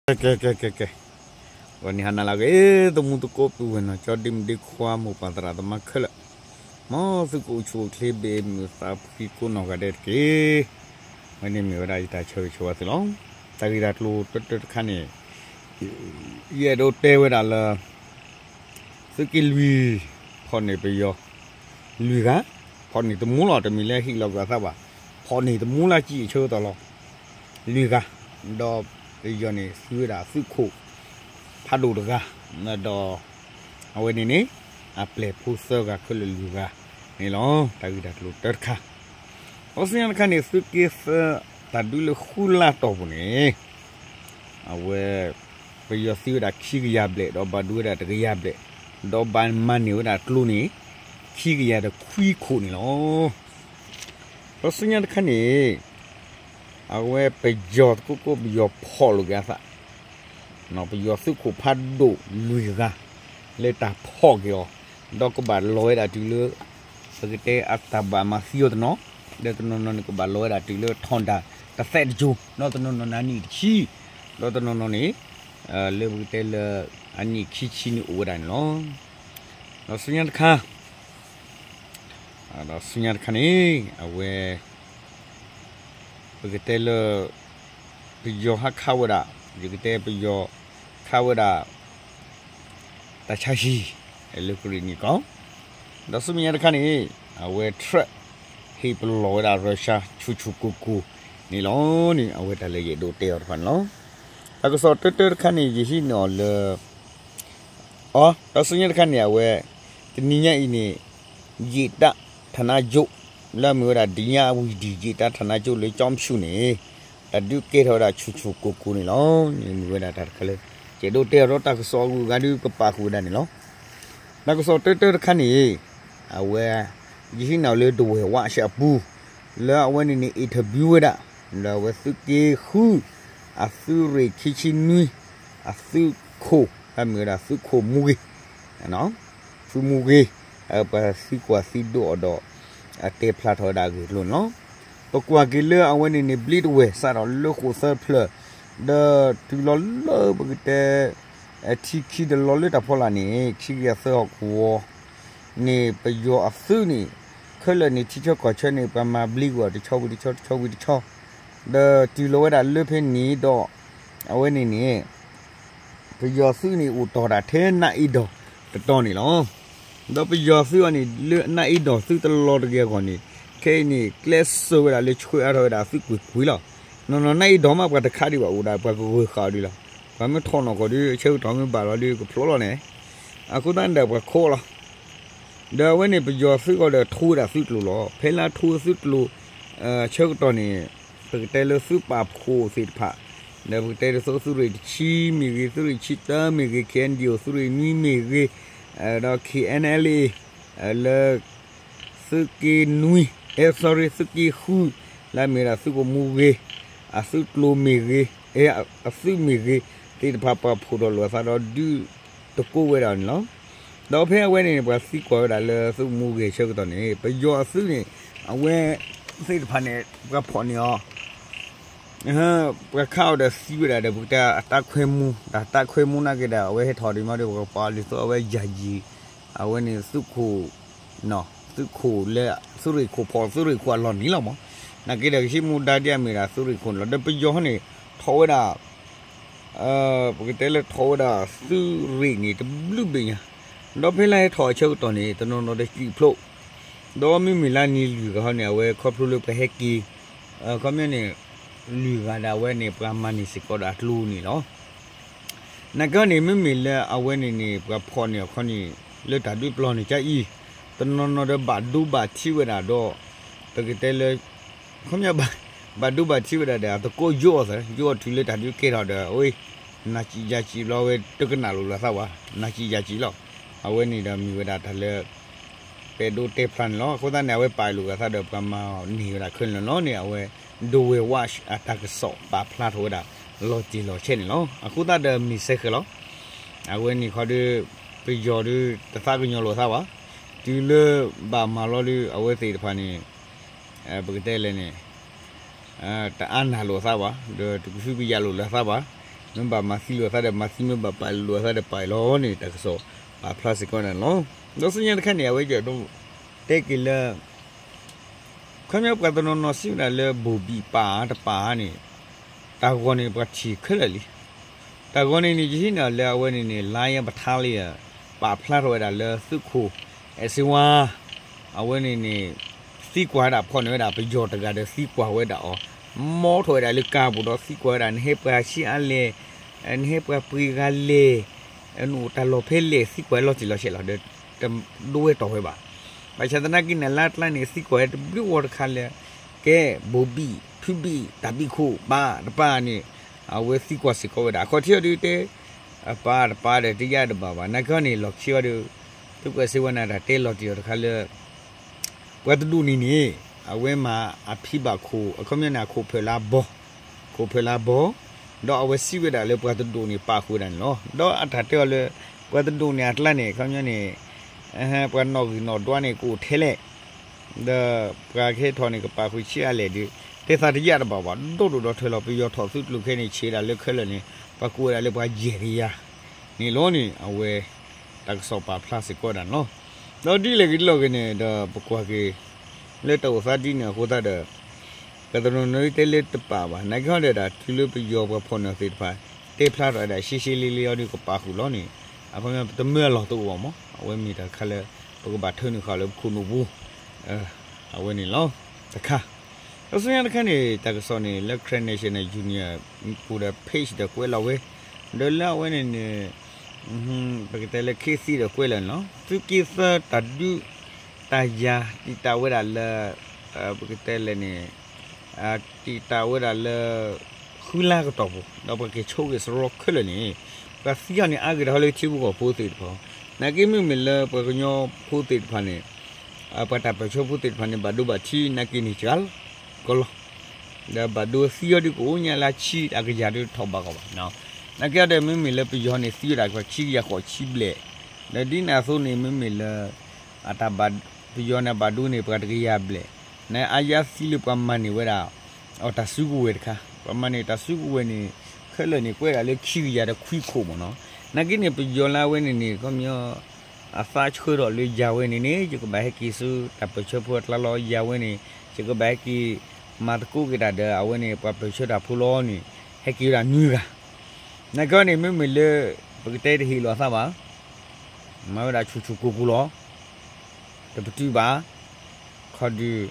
ကဲ ကဲ ကဲ ကဲ, ဂီၤနံၤဟါနၤလၢအဂ့ၤ သမူသကိးပုၢ်ဝဲၢ်နီၢ်ကၠီ ဒ့မုၣ်ဒ့ခွါ မိၢ်ပၢ်သရၣ်သမါခဲလၢာ်, မ်သုကအိၣ်ဆူၣ်အိၣ်ချ့ ဘၣ်မုာ်သးဖှံကိးနီၢ်ဂၤဒဲးတက့ၢ်. အဝဲန့ၣ်မ့ၢ်ဝဲဒၣ်ယတၢ်ဆၢဂ့ၤဆၢဝါသုလီၤ. တၢ်ဂ့ၢ်တၢ်ကျိၤတၢတၢတခါန့ၣ် ယအဲၣ်ဒိးတဲဝဲဒၣ်လၢ သုးက့လွံၢ် ဖီၣ်န့ၢ်ပယီၤ လွံၢ်ဂၤ, ဖီၣ်န့ၢ်တမူလီၤ တမ့ၢ်လၢဟ့ၣ်လီၤကွံာ်အသးဘၣ်, ဖီၣ်န့ၢ်တမူလၢကံၣ်အဆၢကတီၢ်လီၤ လွံၢ်ဂၤ, ဒီးပယီၤန့ၣ် သံဝဲဒၣ်သုးခိၣ် ဖးဒိၣ်တဂၤ, ဒီးအဝဲန့ၣ်န့ၣ် အပျဲၢ်ဖိသၢဂၤခဲလၢာ်လွံၢ်ဂၤန့ၣ်လီၤ. တၢ်ဂ့ၢ်တၢ်ကျိၤတၢတခါ ဒီးဆူညါတခါန့ၣ် သုးက့သၢ တၢ်ဒုးလၢဃုလါတီၢ်ပူၤန့ၣ် အဝဲ ပယီၤသံဝဲဒၣ်ခံကယၤဘျဲၣ် ဒီးဘၣ်ဒိဝဲဒၣ်တကယၤဘျဲၣ်, ဒီးဘၣ်မၤန့ၢ်ဝဲဒၣ်ကျိန့ၣ် ခံကယၤတခွံခိၣ်န့ၣ်လီၤ. ဒီးဆူညါတခါန့ၣ် အဝဲပယီၤသကိးကိးပယီၤဖီၣ်လိာ်က့ၤအသး, ပယီၤသုးခိၣ်ဖးဒိၣ်လွံၢ်ဂၤ လၢတၢ်ဖီၣ်က့ၤအီၤ, ဒီးကဘၣ်လီၤဝဲဒၣ်တုၤလၢ ပကတဲအတၢ်ဘၣ်မၤသံအီၤတနီၤ, ဒီးတနီၤနီၤန့ၣ် ကဘၣ်လီၤဝဲဒၣ်တုၤလၢထီၣ်ဒၣ်တသဲတကၠိ, ဒီးတနီၤနီၤန့ၣ်အနံၣ်တဆံ, ဒီးတနီၤနီၤန့ၣ် လၢပကတဲလၢ အနံၣ်ခံဆံန့ၣ်အိၣ်ဝဲဒၣ်န့ၣ်လီၤ. ဒီးဆူညါတခါ ဒီးဆူညါတခါန့ၣ် အဝဲ ပကတဲလၢ ပယီၤဟးခးဝဲဒၣ်, ယကတဲပယီၤခးဝဲဒၣ် တၢ်ဆါဟံၣ် လၢကရ့ၣ်နံၣ်ကီၢ်, ဒီးဆူမဲာ်ညါတခါန့ၣ် အဝဲ Trump ဟ့ၣ်ပလီၢ်ဝဲဒၣ် Russia ဆူၣ်ဆူၣ်ကိၢ်ကိၢ်န့ၣ်လီၤန့ၣ် အဝဲတၢ်လၢယအဲၣ်ဒိးတဲအီၤတဖၣ်န့ၣ်လီၤ. တၢ်ကစီၣ်တၢတၢတခါန့ၣ် ယဟံးန့ၢ်အီၤလၢ အီ ဒီးဆူညါတခါန့ၣ် အဝဲ တနံၤညါအံၤန့ၣ် ယံာ်တၢ် ဌာနချုပ် လၢအမ့ၢ်ဝဲဒၣ် ဒညဝံၤဒံၣ် ယံာ်တၢ် ဌာနချုပ် လၢကၠီပဆူၣ်န့ၣ် တၢ်ဒုးကဲထီၣ်ဝဲဒၣ်ဆူၣ်ဆူၣ်ကိၢ်ကိၢ်န့ၣ်လီၤ. န့ၣ်မ့ၢ်ဝဲဒၣ်တၢ်တခါလၢ ယအဲၣ်ဒိးတဲအီၤဒီးတၢ်ကစီၣ်အဂုၤအဂၤဒုးကပာ်ဃုာ်ဝဲဒၣ်န့ၣ်လီၤ. တၢ်ကစီၣ်တၢတၢတခါန့ၣ် အဝဲ ယဟံးန့ၢ်အီၤလၢ ဒဝဲၢ်ဝးရှးအပူၤ လၢအဝဲန့ၣ်န့ၣ် interview ဝဲဒၣ် လၢအဝဲသုးက့ဃု အသုးရ့ၣ်ခံဆံနွံ အသုးခိၣ် လၢအမ့ၢ်ဝဲဒၣ်သုးခိၣ်မူဂ့ၤ သုးမူဂ့ၤ ပှၤသံကွၢ်သံဒိးအီၤဒီး အတဲဖျါထီၣ်ဝဲဒၣ်အဂ့ၢ်အကျိၤန့ၣ်လီၤ. ပကွၢ်က့ၤလၢအဝဲန့ၣ်န့ၣ် ဘျံးတဝဲၢ်စးထီၣ်လၢဃိာ်သၢဖျၢၣ် ဒီးတုၤလီၤလၢပကတဲ ထံခံတလီၤလၢတၢ်ဖီလာ်န့ၣ် ခံကယၤသၢဟီၣ်ကဝီၤန့ၣ် ပယီၤအသုးန့ၣ် ခဲလၢာ်န့ၣ် ထံဆၢကီၢ်ဆၢန့ၣ် ပှၤမၤဘျံးကွံာ်အီၤတဆီဝံၤတဆီ တဆီဝံၤတဆီ ဒီးတုၤလီၤဝဲဒၣ်လၢဖဲန့ၣ်ဒီး အဝဲန့ၣ်န့ၣ် ပယီၤသုးန့ၣ်အိၣ်တီၢ်ဒၣ်ထဲနးအ့ဒီးတတီၤန့ၣ်လီၤ. ဒီးပယီၤသုးအီၤန့ၣ် လၢနးအ့ဒီးသုးတလီၤတဂ့ၤအဂီၢ်န့ၣ် ခဲအံၤန့ၣ် ကျဲးစၢးဝဲဒၣ်လၢဆှၢအါထီၣ်ဝဲဒၣ်သုးကွ့ၢ်ကွ့ၢ်လီၤ. နီၢ်နီၢ်နးအ့ဒီးမးပှၤတခါဒံးဘၣ် အိၣ်ဒၣ်ပှၤကဂၢၢ်ဃာ်အီၤဒံးလီၤ. ပှၤမ့ၢ်ထီၣ်နီၢ်ကီၢ်ဒုး ဆၢကတီၢ်မ့ၢ်ဘၣ်လီၤဒုးကဖျိလီၤန့ၣ် အဃိသတးန့ၣ်ဒီးပှၤခိးလီၤ. ဒီးအဝဲန့ၣ်ပယီၤသုးကီးဒီးထိဝဲဒၣ်သုးကျိၤလီၤ. ဖဲလၢထိသုးကျိၤ ဆၢကတီၢ်န့ၣ် ပကတဲလၢသုးပာ်ဖှိၣ်သ့ၣ်တဖၣ် ဒီးပကတဲဒ်သိးသုးရ့ၣ်တဆံမ့ၢ်ဂ့ၤ သုးရ့ၣ်ဆံတၢမ့ၢ်ဂ့ၤ ခ့ၣ်အဲၣ်ယူၣ် သုးရ့ၣ်နွံမ့ၢ်ဂ့ၤ ဒီး ခ့ၣ်အဲၣ်အဲၣ်လ်အ့ လၢ သုးက့နွံ အဲ sorry သုးက့ဃု လၢအမ့ၢ်ဝဲဒၣ်သုးခိၣ်မူဂ့ၤ အသုးကျိၤမ့ၢ်ဂ့ၤ အသုးမ့ၢ်ဂ့ၤ သ့ၣ်တဖၣ်ပာ်ဖှိၣ်ထီၣ်လိာ်အသးဒီးဒုးတကိးဝဲဒၣ်န့ၣ်လီၤ. ဒီးဖဲအဝဲန့ၣ်န့ၣ် ပှၤသံကွၢ်ဝဲဒၣ်လၢသုးမူဂ့ၤဆၢကတီၢ်န့ၣ် ပယီၤအသုးန့ၣ် အဝဲသ့ၣ်တဖၣ်န့ၣ် ပှၤဖီၣ်န့ၢ်အီၤ ပှၤခးအီၤဒီးသံဝဲဒၣ်ဒီး ပကတဲအတၢ်ခွဲမူ တၢ်တၢ်ခွဲမူနာ်က့ဒီး အဝဲဟဲထီၣ်ဒံးမးဒီး ပှၤကပာ်အီၤဒ်သိးအဝဲယၤယံၤ အဝဲန့ၣ်သုးခိၣ် သုးခိၣ်လၢ သုးရ့ၣ်ခိၣ်ဖီၣ် သုးရ့ၣ်ခိၣ်အလီၢ်န့ၣ်လီၤမး. နာ်က့ဒီးကဟံးမူဒါဒ်အမ့ၢ်ဒၣ်သုးရ့ၣ်ခိၣ်န့ၣ်လီၤ. ဒီးပယီၤဟီန့ၣ် ထီၣ်ဝဲဒၣ် ပကတဲလၢထီၣ်ဝဲဒၣ်သုးရ့ၣ်န့ၣ်တဘျုးဘ့ၣ်ညါ, ဒီးဖဲလၢဟဲထီၣ်အဆၢကတီၢ်န့ၣ် တနီၤနီၤဒီးစံၣ်ဖျိး, ဒီးမ့မ့ၢ်လၢနံၤလွံၢ်ဂၤဟီန့ၣ် အဝဲခီဖျိလၢပှၤဟဲက့ၤ ခီပညီန့ၣ် လွံၢ်ဂၤဒၣ်ဝဲန့ၣ် ပှၤမၤန့ၢ်စ့ၢ်ကီးဒီးအကျိၤန့ၣ်လီၤ. နာ်က့န့ၣ် မ့မ့ၢ်လၢအဝဲန့ၣ်န့ၣ် ပှၤဖီၣ်န့ၢ်အခီန့ၣ် လၢတၢ်ဒုးပျီန့ၣ်ကအံၤ တနီၤနီၤဒီးဘၣ်ဒိဘၣ်ထံးဝဲဒၣ်ဒီး ပကတဲလၢ ခီပညီ ဘၣ်ဒိဘၣ်ထံးဝဲဒၣ်ဒီး အသကိးယိအီၤသၢ ယိအီၤတုၤလၢတၢ်ဒုးကဲထီၣ်ဒီး အဝဲ နၤစံၣ်ယၤစံၣ်ဘျီဝဲတကနၣ်လိာ်လၢသးဝဲ နၤစံၣ်ယၤစံၣ်လီၤ. အဝဲန့ၣ်ဒီးမ့ၢ်ဝဲဒၣ်တၢ်လၢ ပအဲၣ်ဒိးတဲဖျါန့ၣ်လီၤ. အဃိသတးန့ၣ် အဝဲပာ်လိာ်အသးဒီး ပှၤမၤန့ၢ်ဝဲဒၣ်ခဲလၢာ်လီၤန့ၣ် အဝဲ ဒဝဲၢ်ဝးရှ် အတၢ်ကစီၣ်ပာ်ဖျါထီၣ်ဝဲဒၣ် လီၤတံၢ်လီၤဆဲးန့ၣ်လီၤ. အဃိသတးဒီးမ့ၢ်စဲဃဲၤလီၤ. အဝဲန့ၣ်ခီဒီး ပယီၤဒီး တသးကညီၤလိာ်သးဘၣ်. တုၤလၢဘၣ်မၤလီၤဒီး အဝဲသ့ၣ်တဖၣ်န့ၣ် ပကတဲလဲၣ်န့ၣ် တအါနၢ်လိာ်သးဘၣ်, ဒီးတကဟုကယာ်လိာ်လၢသးဘၣ်, မ့ၢ်ဘၣ်မၤသံလိာ်အသးဒီးမၤသံ, မ့ၢ်ဘၣ်ပာ်လိာ်အသးဒီးပာ်အီၤလီၤန့ၣ် တၢ်ကစီၣ်ပာ်ဖျါစ့ၢ်ကီးန့ၣ်လီၤ. ဒီးဆူညါတခါန့ၣ် အဝဲယအဲၣ်ဒိးတဲက့ၤလၢ ခီပညီပှၤတနီၤနီၤစံးဝဲဒၣ်လၢ ဘိၣ်ဘံၣ်ပာ်တပာ်ဧါန့ၣ်, တၢ်ဂီၤန့ၣ်ပှၤထံၣ်ခဲလၢာ်လံ. တၢ်ဂီၤန့ၣ်န့ၣ် ယဟံးန့ၢ်အီၤလၢအဝဲန့ၣ်န့ၣ် Lion Battalion ပာ်ဖျါထီၣ်ဝဲဒၣ်လၢသုးခိၣ်အဲၣ်စ့ဝါ အဝဲန့ၣ်န့ၣ် သံကွၢ်ဝဲဒၣ်ဖီၣ်န့ၢ်ဝဲဒၣ်ပယီၤတဂၤဒီးသံကွၢ်ဝဲဒၣ်အီၤ, မီထီၣ်ဝဲဒၣ်လၢကါပူၤဒီးသံကွၢ်ဝဲဒၣ် နဟဲပှၤဆံးအါလဲၣ်, နဟဲပှၤပှ့ၤဂၤလဲၣ်, နအိၣ်တၢ်လီၢ်ဖဲလဲၣ် သံကွၢ်ဝဲလီၤတံၢ်လီၤဆဲးလီၤဒီး တဒိဝဲတီၢ်ဝဲဘၣ်. ဘၣ်ဆၣ်သနာ်က့န့ၣ် လၢအကျါန့ၣ်သံကွၢ်ဝဲတဘျုးဝီတခါလၢ ကဲ ဘိၣ်ဘံၣ် ဖုဘံၣ် တၢ်ဘံၣ်ခိၣ် ပာ်တပာ်န့ၣ် အဝဲသံကွၢ်စ့ၢ်ကီးဝဲဒၣ် အခီၣ်ထံးအီၤဒုးတဲ အပာ်တပာ်ဒီးတယၢ်တဘၣ်ဘၣ် နာ်က့န့ၣ် လီၢ်ခံအီၤဒီး သုးခိၣ်အဲၣ်စ့ဝါန့ၣ် တၢ်တဲလီၤတံၢ်အီၤတခါလၢ ပှၤတဒူၣ်န့ၣ်န့ၣ် အဝဲမၤအဖံဘၣ်ခိၣ် အခီပညီန့ၣ် အခိၣ်ဖၢၣ်လၢအဘီ, ခိၣ်ဖၢၣ်လၢအဘီ, ဒီးအဝဲစံးဝဲဒၣ်လၢပှၤတဒူၣ်န့ၣ် ပာ်ဃုာ်ဝဲဒၣ်န့ၣ်လီၤ. ဒီးအတၢ်တဲအီၤလၢ ပှၤတဒူၣ်န့ၣ်အကျါန့ၣ် အခီပညီန့ၣ် ပှၤနီၣ်ဂံၢ်နီၣ်ဒွးန့ၣ် ကအိၣ်ထဲလဲၣ် ဒီးပှၤကဟဲထီၣ်န့ၣ် ကပာ်ဃုာ်ဆံးအါလဲၣ်ဒီး တဲသးတယၢ်တဘၣ်ဘၣ် ဒိၣ်ဒိၣ်ဒီးထွဲလီၤ ပယီၤထီၣ်သုးကျိၤခဲအံၤန့ၣ် ဆံးဝဲဒၣ်လၢခဲလၢာ်န့ၣ် ပှၤကိးဝဲဒၣ်လၢပှၤယဲၢ်ကယၤန့ၣ်လီၤန့ၣ် အဝဲ တၢ်ကစီၣ်ပာ်ဖျါစ့ၢ်ကီးဝဲဒၣ်န့ၣ်လီၤ. ဒီးဒ်လဲၣ်ဂ့ၤဒ်လဲၣ်ဂ့ၤန့ၣ်ဒီး ပကွၢ်က့ၤ လၢတၢ်အိၣ်သးဒ်န့ၣ်အဃိသတးဒီး ပှၤတနီၤနီၤတဲလၢတပာ်ဘၣ် နာ်က့ဟီဒီး တုၤလၢပယီၤပှၤဖီၣ်န့ၢ်သ့ၣ်တဖၣ် တဲဖျါထီၣ်ဝဲဒၣ်ရှဲရှဲလ့လ့အီၤဒီး ကပာ်ဃုာ်လီၤန့ၣ် အခီပညီပတမၢအလီၢ်တအိၣ်ဘၣ်မး အဝဲမ့ၢ်တၢ်တခါလၢ ပကဘၣ်ထၢနုာ်ဃာ်လၢပခိၣ်နူာ်ပူၤ အဝဲန့ၣ်လီၤ. တခါ ဒီးဆူညါတခါန့ၣ် တၢ်ကစီၣ်န့ၣ် လၢ Karen National Union ပူၤဒီး page ဒီးကွဲးလီၤဝဲ ဒီးလၢအဝဲန့ၣ်န့ၣ် ပကတဲလၢ ခ့သံ ဒီးကွဲးလီၤန့ၣ်လီၤ. သုးက့သၢတၢ်ဒုးတၢ်ယၤ တံာ်တာ်ဝဲဒၣ်လၢ ပကတဲလဲၣ်န့ၣ် တံာ်တာ်ဝဲဒၣ်လၢ ဃုလါကတီၢ်ပူၤ ဒီးပှၤက့ၤဆိက့ၤစရီခဲလၢာ်န့ၣ် ပှၤသံအီၤန့ၣ် အါဂ့ၤတၢ်ဟီလၢထံဖိကီၢ်ဖိသ့ၣ်တဖၣ် နာ်က့မ့မ့ၢ်လၢပှၤကညီဖိသ့ၣ်တဖၣ်န့ၣ် ပှၤတၢ်ပၢၢ်ဆၢဖိသ့ၣ်တဖၣ်န့ၣ် ဘၣ်ဒိဘၣ်ထံးနာ်က့န့ၣ်စှၤလီၤ ကလီၤ ဒီးဘၣ်ဒိသံအီၤဒုးကအိၣ်ညါလၢဆံအကယၤဒုးထီၣ်ဘၣ်ကီးဘၣ် နာ်က့ဒီးမ့မ့ၢ်လၢပယီၤန့ၣ်သံဝဲဒၣ်ပှၤခံကယၤဃိးဆံဘျဲၣ် ဒီးဒ်န့ၣ်အသိးန့ၣ် မ့မ့ၢ်လၢ အတၢ်ဘၣ် ပယီၤန့ၣ်ဘၣ်ဒိန့ၣ်ပှၤတကယၤဘျဲၣ် နအါယါသံလၢပှၤမၤန့ၢ်ဝဲဒၣ် အတၢ်စုကဝဲၤတခါ ပှၤမၤန့ၢ်တၢ်စုကဝဲၤန့ၣ် ခဲလၢာ်န့ၣ် ကွဲးဒၣ်လၢခံကယၤဒီးခွံခိၣ်မ့ၢ်နီၤ နာ်က့န့ၣ် ပယီၤလၢအဝဲန့ၣ်န့ၣ် ခီပညီ အသးဆၢထီၣ်လၢယၤဝဲန့ၣ်န့ၣ် ယကဘၣ်ဟဲက့ၤဆူတၢ်ပၢၢ်ဆၢဖိအကျါလီၤ ယၤဝဲန့ၣ် ယကဘၣ်ဟဲက့ၤ မၤသကိးက့ၤတၢ်ဒီးအဝဲန့ၣ် ပှၤပၢၢ်ဆၢတၢ်ဖိလီၤန့ၣ် ဟဲက့ၤဝဲဒၣ်နွံဂၤ နာ်က့န့ၣ် မ့မ့ၢ်လၢ ပကတဲတဟ့ၣ်လီၤအသးဘၣ် မၤဝဲဒၣ်ဆူၣ်ဆူၣ်ကိၢ်ကိၢ်လီၤ တပတုာ်ဘၣ် ခီဒုး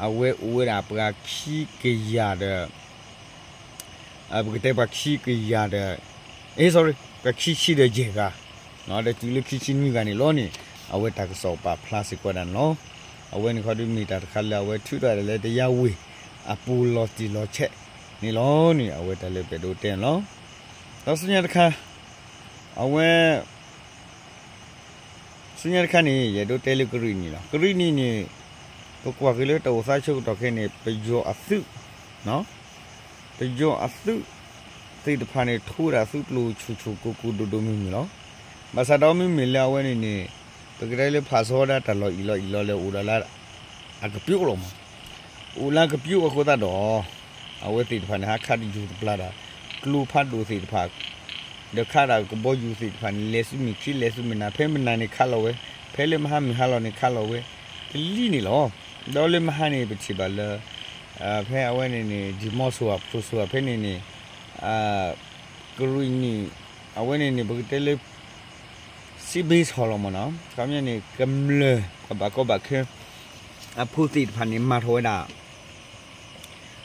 အဝဲအိၣ်ဝဲဒၣ်ပှၤခံကယၤဒီး ပကတဲပှၤခံကယၤဒီး sorry ပှၤခံဆံဒီးယဲၢ်ဂၤ ဒီးတုၤလၢခံဆံနွံဂၤန့ၣ်လီၤန့ၣ် အဝဲတၢ်ကစီၣ်ပာ်ဖျါစ့ၢ်ကီးဒၣ်န့ၣ်လီၤ. အဝဲန့ၣ်ခီဒုးမ့ၢ်တၢ်တခါလၢအဝဲထုးထီၣ်ဒၣ်လၢတယါဝ့ၢ်အပူၤလီၤတံၢ်လီၤဆဲးန့ၣ်လီၤန့ၣ် အဝဲတၢ်လၢပအဲၣ်ဒိးတဲန့ၣ်လီၤ. ဒီးဆူညါတခါ အဝဲ ဆူညါတခါန့ၣ် ယအဲၣ်ဒိးတဲလၢကရံၣ်နံၣ်လီၤ. ကရံၣ်နံၣ်န့ၣ် ပကွၢ်က့ၤလၢတၢ်အိၣ်သးဆၢကတီၢ်ခဲအံၤန့ၣ် ပယီၤအသုး ပယီၤအသုးသ့ၣ်တဖၣ်န့ၣ် ထိဝဲဒၣ်သုးကျိၤဆူၣ်ဆူၣ်ကိၢ်ကိၢ်ဒိၣ်ဒိၣ်မုၢ်မုၢ်လီၤ. ဘၣ်ဆၣ်ဒီးမ့မ့ၢ်လၢအဝဲန့ၣ်န့ၣ် ပကတဲလၢဖးဆီဝဲဒၣ်တၢ်လီၢ်အံၤလီၤအံၤလီၤလၢအိၣ်ဒီးလၢ အကပျိလီၤမး အိၣ်လၢကပျိအဃိသတးဒီး အဝဲသ့ၣ်တဖၣ်န့ၣ် ဟးခးတယူၤတပျၢ်ဒီး ကျိဖးဒိၣ်သ့ၣ်တဖၣ် ဒီးခးဒၣ်ကဘီယူၤသ့ၣ်တဖၣ်န့ၣ် လဲၤဆူမ့ၢ်ခံ လဲၤဆူမ့ၢ်နၤ ဖဲမနၤန့ၣ်ခးလီၤဝဲ ဖဲလၢမဟါမုၢ်ဟါလီၤန့ၣ်ခးလီၤဝဲ တလံန့ၣ်လီၤ. ဒီးလၢမဟါန့ၣ် ပထံၣ်ဘၣ်လၢ ဖဲအဝဲန့ၣ်န့ၣ် ဒံၣ်မီစိၤ ဖျိစိၤ ဖဲန့ၣ်န့ၣ် ကရံၣ်နံၣ် အဝဲန့ၣ်န့ၣ် ပကတဲလၢ စ့ဘ့ဆီၣ်လီၤမ့ၢ်နီၤ ခီပညီန့ၣ် ကမျၢၢ်ပှၤဘၣ်ကီဘၣ်ခဲ အဖိသ့ၣ်တဖၣ်န့ၣ် မၤထီၣ်ဝဲဒၣ်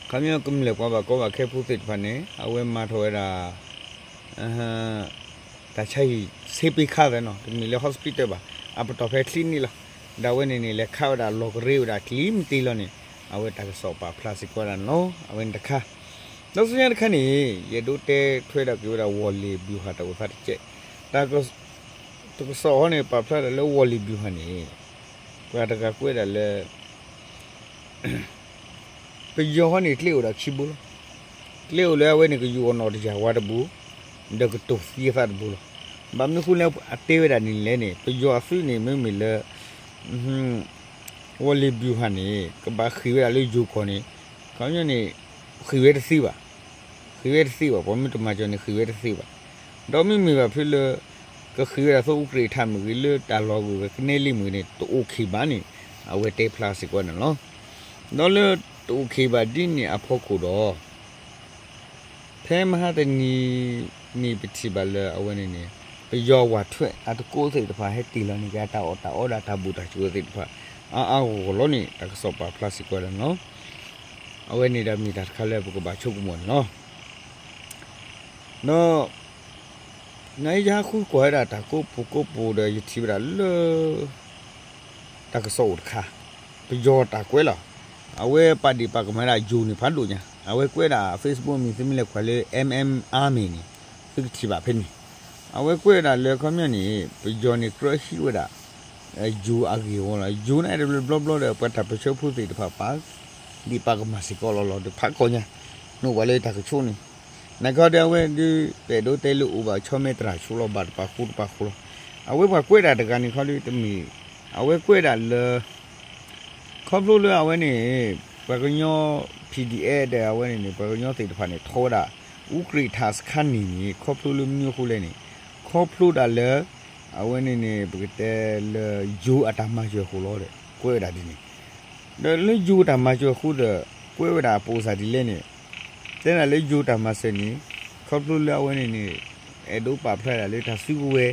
ခီပညီကမျၢၢ်ပှၤဘၣ်ကီဘၣ်ခဲဖိသ့ၣ်တဖၣ်န့ၣ် အဝဲမၤထီၣ်ဝဲဒၣ် တၢ်ဆါဟံၣ် ဆေးပေးခန်း သ့နီၤ တမ့ၢ်လၢ hospital ဘၣ် အပတီၢ်ဖဲ clinic လီၤ. ဒီးအဝဲန့ၣ်န့ၣ် လဲၤခးဝဲဒၣ်လီၢ်ကရ့ဝဲဒၣ်ကျံမ့ၢ်တ့ၢ်လီၤန့ၣ် အဝဲတၢ်ကစီၣ်ပာ်ဖျါစ့ၢ်ကီးဝဲဒၣ်န့ၣ်လီၤ. အဝဲန့ၣ်တခါ ဒီးဆူညါတခါန့ၣ် ယအဲၣ်ဒိးတဲထွဲဒၣ်က့ၤဝဲဒၣ် ဝီၢ်လ့ၣ်ဘျူၤဟၣ်တၢ်အိၣ်သးတကဲး တၢ်ကစီၣ်ဟီန့ၣ် ပာ်ဖျါဒၣ်လၢဝီၢ်လ့ၣ်ဘျူၤဟၣ်န့ၣ် ပှၤတဂၤကွဲးဒၣ်လၢ ပယီၤဟီန့ၣ် ကျဲအိၣ်ဒၣ်ခံဘိလီၤ. ကျဲအိၣ်လၢအဝဲန့ၣ် ကယူၤအီၣ်နီၣ်တယာ်ဝါတဘိ ဒီးကတိၤသံအသးတဘိလီၤ. ဘၣ်မနုၤဃိလၢအတဲဝဲဒၣ်န့ၣ်လဲၣ်န့ၣ် ပယီၤအသုးန့ၣ် မ့မ့ၢ်လၢ ဝီၢ်လ့ၣ်ဘျူၤဟၣ်န့ၣ် ကဘၣ်ဃ့ၢ်ဝဲဒၣ်လၢယိၤကီၢ်န့ၣ် ခီပညီန့ၣ် ဃ့ၢ်ဝဲတသ့ဘၣ်. ဃ့ဝဲတသ့ဘၣ်, ပှၤမ့ၢ်တမၤစၢၤန့ၣ် ဃ့ဝဲတသ့ဘၣ်. ဒီးမ့မ့ၢ်ဘၣ်ဖဲလၢ ကဃ့ဝဲဒၣ်သိ ဥပဒေ အထးမ့ၢ်ဂ့ၤ လၢတၢ်လီၢ်ဂုၤဂၤကနဲလံမ့ၢ်ဂ့ၤန့ၣ် တအိၣ်ခ့ဘၣ်န့ၣ် အဝဲတဲဖျါစ့ၢ်ကီးန့ၣ်လီၤ. ဒီးလၢတအိၣ်ခ့ဘၣ်ဒ်န့ၣ်အဖီခိၣ်ဒီး ဖဲမဟါတနံၤန့ၣ် ပထံၣ်ဘၣ်လၢအဝဲန့ၣ်န့ၣ် ပယီၤဝးထွဲအတကိးသ့ၣ်တဖၣ် ဟဲတ့ၢ်လီၤန့ၢ်က့ၤအတၢ်အီၣ်တၢ်အီဒီးတၢ်ဘူးတၢ်စူၤသ့ၣ်တဖၣ် အါအါဂီၢ်ဂီၢ်လီၤန့ၣ် တၢ်ကစီၣ်ပာ်ဖျါစ့ၢ်ကီးဒၣ်န့ၣ်လီၤ. အဝဲန့ၣ်ဒီးမ့ၢ်တၢ်တခါလၢပကဘၣ်ဆိကမိၣ်န့ၣ်လီၤ. ဒီး နယဟးဃုကွၢ်ဝဲဒၣ်တၢ်ကိးပူၤကိးပူၤဒီး ယထံၣ်ဝဲဒၣ်လၢ တၢ်ကစီၣ်အိၣ်တခါ, ပယီၤတၢ်ကွဲးလီၤ. အဝဲပာ်ဒ့ၣ်ပာ်ကမၣ်ဒၣ်ယိၤန့ၣ်ဖးဒိၣ်ညါ, အဝဲကွဲးဒၣ် Facebook မ့ၢ်သုမ့ၢ်လဲၤကွၢ်လၢ M M Army န့ၣ် သုကထံၣ်ဘၣ်ဖဲန့ၣ်, အဝဲကွဲးဝဲဒၣ်လၢခီပညီန့ၣ် ပယီၤန့ၣ်ကြၢးဟံးဝဲဒၣ် ယိၤအဂ့ၢ်အဝီလီၤ. ယိၤန့ၣ်တဘျီဘျီဒီး ပှၤတၢ်ပၢၢ်ဆၢဖိသ့ၣ်တဖၣ်ပာ်ဒ့ၣ်ပာ်ကမၣ်စ့ၢ်ကီးလီၤလီၤဒီး ဖးကီၢ်ညါ နအိၣ်ပှၤလၢတၢ်ကဆိးန့ၣ်, နခီဒီးအဝဲဒုး ပအဲၣ်ဒိးတဲလၢအိၣ်ဘၣ်ဆီမဲတရၣ်ဆိလီၤ ဘၣ်တပာ်ဃူတပာ်ဃူလီၤ. အဝဲပှၤကွဲးဒၣ်တဂၤန့ၣ်ခီဒုးတမ့ၢ်, အဝဲကွဲးဒၣ်လၢ ခီဖျိလၢအဝဲန့ၣ် ပှၤကညီ P D F ဒီးအဝဲန့ၣ်န့ၣ် ပှၤကညီသ့ၣ်တဖၣ်န့ၣ် ထီဝဲဒၣ် အူကြ့းထးစခါန့ၣ်န့ၣ် ခီဖျိလၢမနုၤအဃိလဲၣ်န့ၣ်, ခီဖျိဒၣ်လၢ အဝဲန့ၣ်န့ၣ် ပကတဲလၢယိၤအတၢ်မၤစၢၤအဃိလီၤဒီး ကွဲးဝဲဒၣ်ဒ်န့ၣ်, ဒီးလၢယိၤတၢ်မၤစၢၤအဃိဒီး ကွဲးဝဲဒၣ်အပိာ်စၢ်ဒ်လဲၣ်န့ၣ်, တဲဒၣ်လၢယိၤတၢ်မၤစၢၤန့ၣ် ခီဖျိလၢအဝဲန့ၣ်န့ၣ် အဲၣ်ဒိးပာ်ဖျါဒၣ်လၢတၢ်စုကဝဲၤ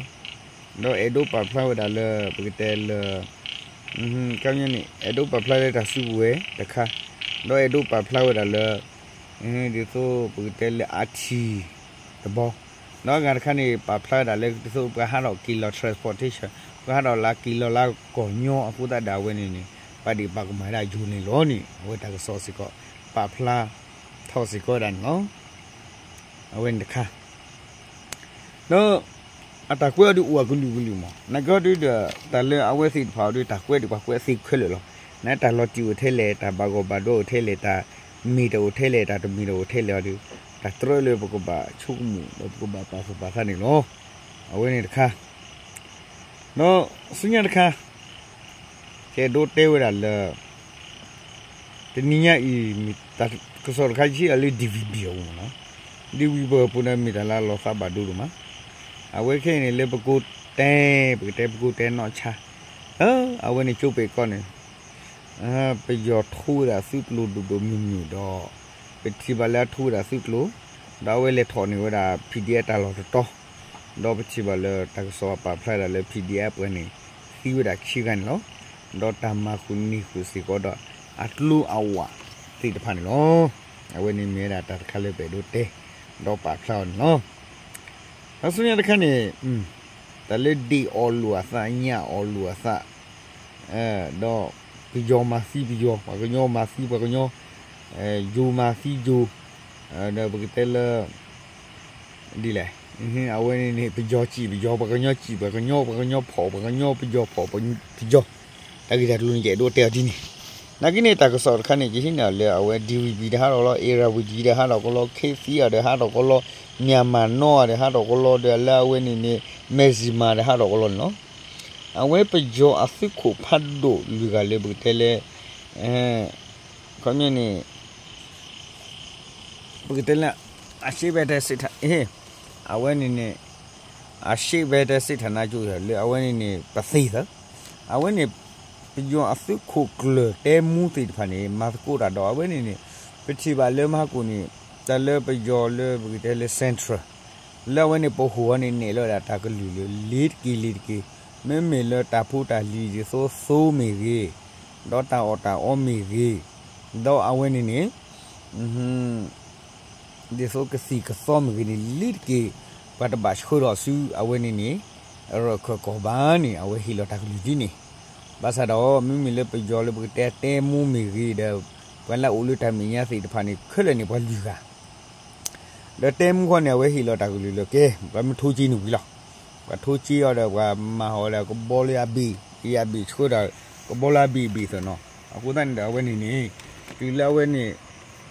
ဒီးအဲၣ်ဒိးပာ်ဖျါဝဲဒၣ်လၢ ပကတဲလၢ ခီပညီန့ၣ် အဲၣ်ဒိးပာ်ဖျါလၢတၢ်စုကဝဲၤတခါ, ဒီးအဲၣ်ဒိးပာ်ဖျါဝဲဒၣ်လၢ ဒ်သိးပကတဲလၢအထံၣ်တဘီ, ဒီးအဂၤတခါန့ၣ် ပာ်ဖျါဝဲဒၣ်လၢ ဒ်သိးပှၤဟးထီၣ်က့ၤလီၤ transportation, ပှၤဟးထီၣ်လၢက့ၤလီၤလၢကီၢ်ညီအဃိသတးဒီး အဝဲန့ၣ်န့ၣ် ပာ်ဒ့ၣ်ပာ်ကမၣ်ဝဲဒၣ်ယိၤန့ၣ်လီၤန့ၣ် အဝဲတၢ်ကစီၣ်စ့ၢ်ကီး ပာ်ဖျါထီၣ်စ့ၢ်ကီးဝဲဒၣ်န့ၣ်လီၤ. အဝဲန့ၣ်တခါ ဒီး အတၢ်ကွဲးအီၤဒုးအိၣ်အကလုာ်ကလုာ်မး, နကီဒုးဒီး တၢ်လၢအဝဲသ့ၣ်တဖၣ်အီၤဒုး တၢ်ကွဲးဒံးပှၤကွဲးသ့ခဲလၢာ်လီၤ. နတၢ်လီၤတံၢ်အိၣ်ထဲလဲၣ်, တၢ်ဘၣ်ဂီၢ်ဘၣ်ဒိအိၣ်ထဲလဲၣ်, တၢ်မ့ၢ်တအိၣ်ထဲလဲၣ်, တၢ်တမ့ၢ်တအိၣ်ထဲလဲၣ်အီၤဒုး တၢ်တြၢလၢပကဘၣ်ဆိကမိၣ် ဒီးပကဘၣ်ပာ်သူၣ်ပာ်သးန့ၣ်လီၤ. အဝဲန့ၣ်တခါ ဒီးဆူညါတခါ ကအဲၣ်ဒိးတဲဝဲဒၣ်လၢ တနံၤညါအံၤ မ့ၢ်တၢ်ကစီၣ်တခါ ယဟ့ၣ်လီၤလၢ D V B အပူၤမးနီၤ, D V B အပူၤန့ၣ် မ့ၢ်တၢ်လၢအလီၤသးဘၣ်ဒိဒိၣ်မး, အဝဲခဲအံၤန့ၣ် လၢပကိးတဲ ပကတဲပကိးတဲနီၢ်ဆါ, အဝဲန့ၣ်ကၠိပ့ၤကီၢ်န့ၣ် ပယီၤထိဝဲဒၣ်သုးကျိၤဒိၣ်ဒိၣ်မုၢ်မုၢ်ဒီး ပထံၣ်ဘၣ်လၢအထိဝဲဒၣ်သုးကျိၤ, ဒီးအဝဲလဲၤထီၣ်န့ၢ်ဝဲဒၣ် P D F တၢ်လီၢ်တတီၤ, ဒီးပထံၣ်ဘၣ်လၢတၢ်ကစီၣ်ပာ်ဖျါဒၣ်လၢ P D F ပှဲၤန့ၣ် သံဝဲဒၣ်ခံဂၤန့ၣ်လီၤ. ဒီးတၢ်မၤဃုာ်န့ၢ်ဃုာ်စ့ၢ်ကီးဒီး အကျိအဝးသ့ၣ်တဖၣ်န့ၣ်လီၤ. အဝဲန့ၣ်မ့ၢ်ဝဲဒၣ်တၢ်တခါလၢပအဲၣ်ဒိးတဲ ဒီးပာ်ဖျါအီၤန့ၣ်လီၤ. ဒီးဆူညါတခါန့ၣ် တၢ်လၢဒ့ၣ်အီၣ်လိာ်အသး ညၣ်အီၣ်လိာ်အသး ဒီးပယီၤမၤသံပယီၤ, ပှၤကညီမၤသံပှၤကညီ, ယိၤမၤသံယိၤ, ဒီးပကတဲလၢ ဒ်လဲၣ်, အဝဲန့ၣ်န့ၣ် ပယီၤစံၣ်ပယီၤ, ပှၤကညီစံၣ်ပှၤကညီ, ပှၤကညီဖီၣ်ပှၤကညီ, ပယီၤဖီၣ်ပယီၤ, တၢ်ဂ့ၢ်တၢ်ကျိၤန့ၣ် ယအဲၣ်ဒိးတဲအီၤဒ်န့ၣ်, နာ်က့န့ၣ် တၢ်ကစီၣ်တခါန့ၣ် ယဟံးန့ၢ်အီၤလၢအဝဲ D V B ဒီးဟးထီၣ်လီၤ, Irrawaddy ဒီးဟးထီၣ်ကလီ, KFC ဒီးဟးထီၣ်ကလီ, Myanmar Now ဒီးဟးထီၣ်ကလီ, ဒီးလၢအဝဲန့ၣ်န့ၣ် Mizzima ဒီးဟးထီၣ်ကလီန့ၣ်လီၤ. အဝဲပယီၤအသုးခိၣ်ဖးဒိၣ်လွံၢ်ဂၤလၢပကတဲလၢ ခီပညီန့ၣ် ပကတဲလၢ အရှေ့ဘက်တိုင်းစစ်ဌာန, အဝဲန့ၣ်န့ၣ် အရှေ့ဘက်တိုင်းစစ်ဌာနချုပ် လၢအဝဲန့ၣ်န့ၣ် ပသ့ၣ်သၢ, အဝဲန့ၣ် ပယီၤအသုးခိၣ်ကျၢၢ်တဲမူသ့ၣ်တဖၣ်န့ၣ် မၤသကိးတၢ်ဒီး အဝဲန့ၣ်န့ၣ် ပထံၣ်ဘၣ်လၢမဟါကိၣ်န့ၣ် တၢ်လၢပယီၤလၢပကတဲလၢ Central လၢအဝဲန့ၣ် ပဟိၣ်အီၤန့ၣ် နဲၣ်လီၤဝဲဒၣ်တၢ်ကလုၢ်လၢ လ့ၤတက့ၤလ့ၤတက့ၤ, မ့မ့ၢ်လၢတၢ်ဖိတၢ်လံၤဒ်သိးသိမ့ၢ်ဂ့ၤ, ဒီးတၢ်အီၣ်တၢ်အီမ့ၢ်ဂ့ၤ, ဒီးအဝဲန့ၣ်န့ၣ် ဒ်သိးကသံၣ်ကသီမ့ၢ်ဂ့ၤန့ၣ် လ့ၤတက့ၤ, ပှၤတဘၣ်ဆှၢထီၣ်ဆူအဝဲန့ၣ်န့ၣ် ရၢၢ်ခၢၣ်ကီၢ်ဘၣ်န့ၣ် အဝဲဟ့ၣ်လီၤတၢ်ကလုၢ်ဒ်န့ၣ်, ဘၣ်ဆၣ်ဒီး မ့မ့ၢ်လၢပယီၤလၢပကတဲတဲမူမ့ၢ်ဂ့ၤဒီး ပှၤလၢအအိၣ်လၢတၢ်မဲာ်ညါသ့ၣ်တဖၣ်န့ၣ် ခဲလၢာ်န့ၣ်ပှၤလွံၢ်ဂၤ ဒီးတဲမူခီန့ၣ် အဝဲဟ့ၣ်လီၤတၢ်ကလုၢ်လၢကဲ ပှၤမ့ၢ်ထိက့န့ၣ်ဝံၤလီၤ. ပှၤထိက့အီၤဒီး ပှၤမၤဟီၣ်ဒီးကဘီလၢအဘ့ၣ်, အဘ့ၣ်ဆှၢဒီး ကဘီလၢအဘ့ၣ်ဘ့ၣ်သ့ၣ်နီၤ. အဃိသတးန့ၣ်ဒီး အဝဲန့ၣ်န့ၣ် တုၤလၢအဝဲန့ၣ်